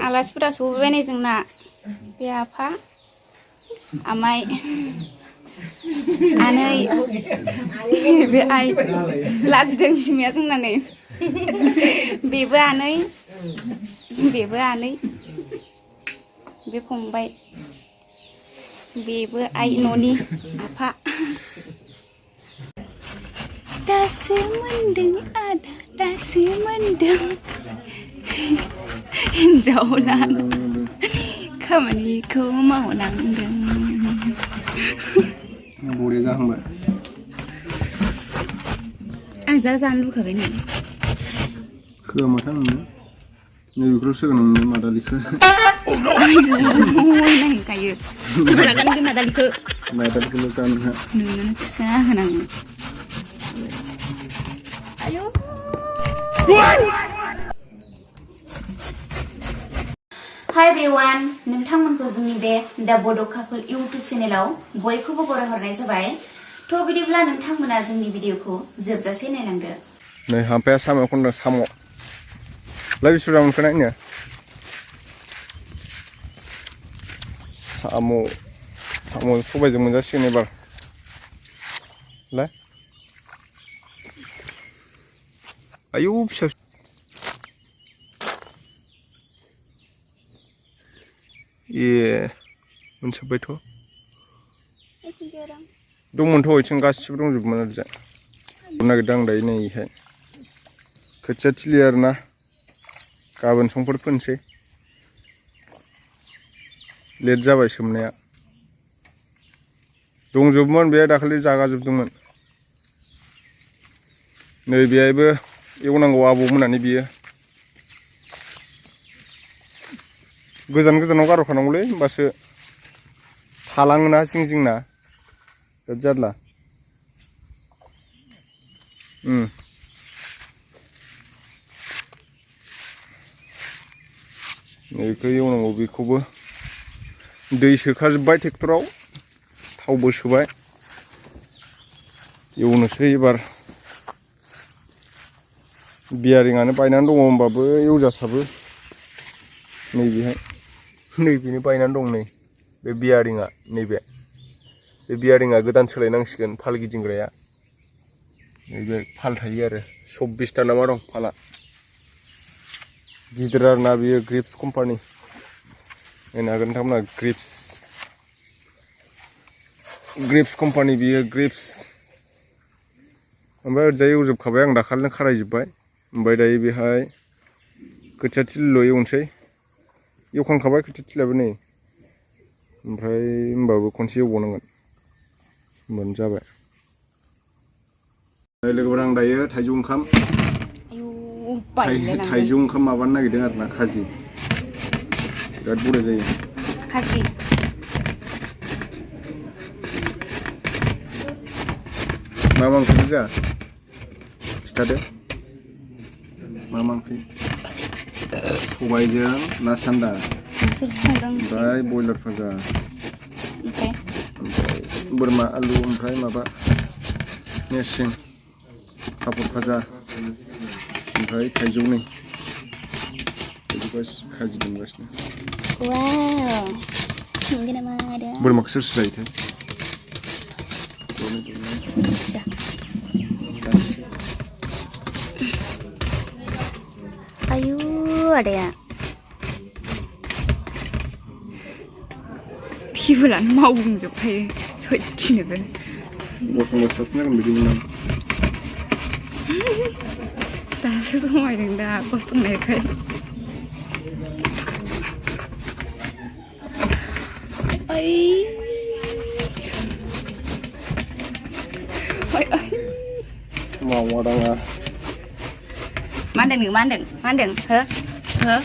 आलासिफोरा सफैबाय नै जोंना बे आफा आमाइ आनै बे आइ लाजिदों बिमाया जोंना नै बेबो आनै बे फंबाय बेबो आइ न'नि आफा दासो मोनदों आदा दासो मोनदों हिन्जावला खामानिखौ मावनांदों बरिया जाहांबाय आं जानो लुगैखाबाय नै खोमाथां नोङो नैबेखौल' सोगोन नोङो मादालिखौ नायखायो सोरबा जागोन बे मादालिखौ मादालिखौल' जानो हा नोंनो फिसा होनांगौ आयौ हाय एभ्रिवान नोंथांमोनखौ जोंनि बे दा बड' कापोल इउट्युब चेनेलाव बयखौबो बरायहरनाय जाबाय थ' बिदिब्ला नोंथांमोना जोंनि भिडिअखौ जोबजासे नायलांदो नै हामफाया साम' खनदों साम' लाय बिसुरा मोनखोना नो साम' सबायजों मोनजासिगोन एबार लाय आयौ फिसा ए मोनसाबबायथ' दंमोनथ' इथिं गासिबो दंजोबोमोन ओरैजा नागिरदों आं दायो नै इहाय खोथिया थिलि आरोना गाबोन समफोर फोनोसै लेट जाबाय सोमनाया दंजोबोमोन बे दाखालि जागाजोबदोंमोन नै बेहायबो एवनांगौ आबौमोनानि बियो गोजान गोजानाव गारखानांगौलै होमबासो थालाङोना जिं जिंना बिराद जारला बेखौ एवनांगौ बेखौबो दै सोखाजोब्बाय ट्रेक्टराव थावबो सोबाय एवनोसै एबार बियारिंआनो बायनानै दङ होमबाबो एवजासाबो नैबेहाय नैबेनो बायनानै दं नै बे बियारिंआ नैबे बियारिंआ गोदान सोलायनांसिगोन फाल गिदिंग्राया नैबे फाल थायो आरो 24टा ना मा दं फाला गिदिर आरोना बियो ग्रिप्स कम्पानि नायनो हागोन नोंथांमोना ग्रिप्स कम्पानि बियो ग्रिप्स ओमफ्राय ओरैजाय एवजोबखाबाय आं दाखालिनो खारायजोब्बाय ओमफ्राय दायो बेहाय खोथिया थिलिल' एवनोसै एवखांखाबाय खोथिया थिलियाबो नै ओमफ्राय होमबाबो खनसे एवबावनांगोन होमबानो जाबाय लोगोफोर आं दायो थाइजौ ओंखाम माबानो नागिरदों आरोना खाजि बिराद बरिया जायो खाजि मा ओंख्रि जा खिथादो मा ओंख्रि सबायजों ना सान्दा ओमफ्राय बयलार भाजा ओमफ्राय बोरमा आलु ओमफ्राय माबा नेरसिं पापर भाजा ओमफ्राय थाइजौ नै खाजि दोनगासिनो बोरमाखौ सोर लायोथाय आयु आदाया टेबोलानो मावग्लुंजोबखायो सयथिनोबो गसंबा साबसिन जागोन बिदिमोन आं दासो समायदों दा गसंनायखाय मावा दाङा मा होनदों हो